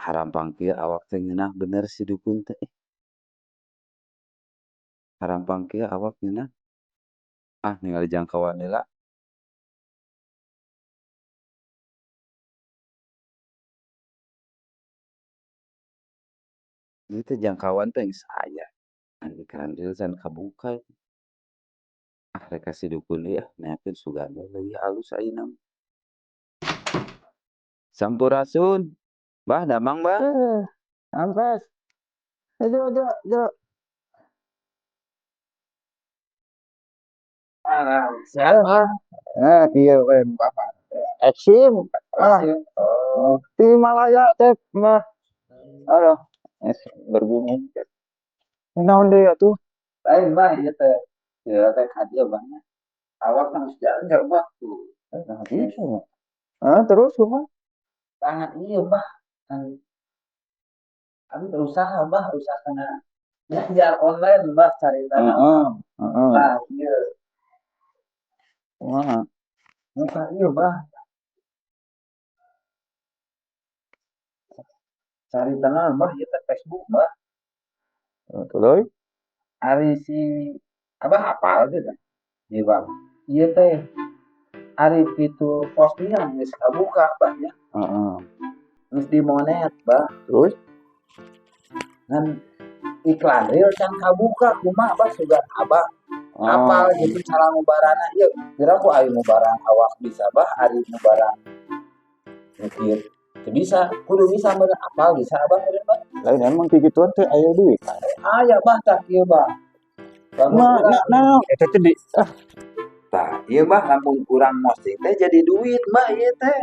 Harampang kieu awak teh ngeunah bener si dukun teh ih. Harampang kieu awak ngeunah. Ah, ningali jangkauan heula. Ieu teh jangkauan teh geus aya, ngan iklan reel can kabuka. Ah, rek ka si dukun deui ah, nanyakeun sugan we leuwih alus ayeuna mah. Sampurasun. Bah, damang, Bah? Eh, ampes. Aduh, aduh, aduh. Ah, sehat, Bah? Nah, kieu we Bapak. Eksim. Ah, Oh. di Himalaya teh mah. Aduh, es berbunga. Naon deui atuh? Lain, Bah, ieu teh. Ieu teh ka dieu, Bah, nya. Awak kan geus jaga, Bah. Nah, bisa. Ah, terus kumaha? Tangan ieu, Bah. Kan abi berusaha, Bah, usaha kana belajar online, Bah, caritana. Heeh. Bah, ieu. Kumaha? Muka ieu, Bah. Caritana, Bah, ieu teh Facebook, Bah. Tuluy? Ari si Abah apal teu tah? Ieu, Bang. Ieu teh ari fitur postingan geus kabuka, Bah, nya. Geus dimonet, Bah. Terus? Ngan iklan reel can kabuka, kumaha, Bah, sugan Abah apal gitu cara ngubarana ieu. Kira ku ari ngubaran awak bisa, Bah, ari ngubaran nu kieu teu bisa, kudu bisa meureun apal bisa Abah meureun, Bah. Lain emang kikituan teh aya duit. Aya, Bah, tah kieu, Bah. Lamun Nah, urang nah, nah, eta teh di ah, tah ieu, Bah, lamun urang posting teh jadi duit, Bah, ieu teh.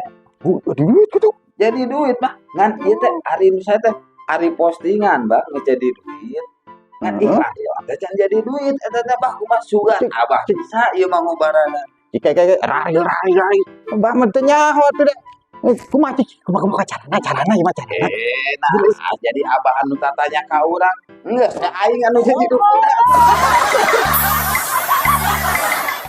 Duit kitu. Jadi duit, Bah. Ngan ieu teh ari nu saya teh ari postingan, Bah, geus jadi duit. Ngan iklan ieu teh can jadi duit eta teh, Bah, kumaha sugan Abah bisa ieu mah ngubarana. Jika kayak rai rai rai. Bah mah teu nyaho atuh deh. Kumaha cik? Kumaha kumaha carana carana ieu mah carana. Eh, nah, jadi Abah anu tatanya ka urang, geus nya aing anu jadi dukun.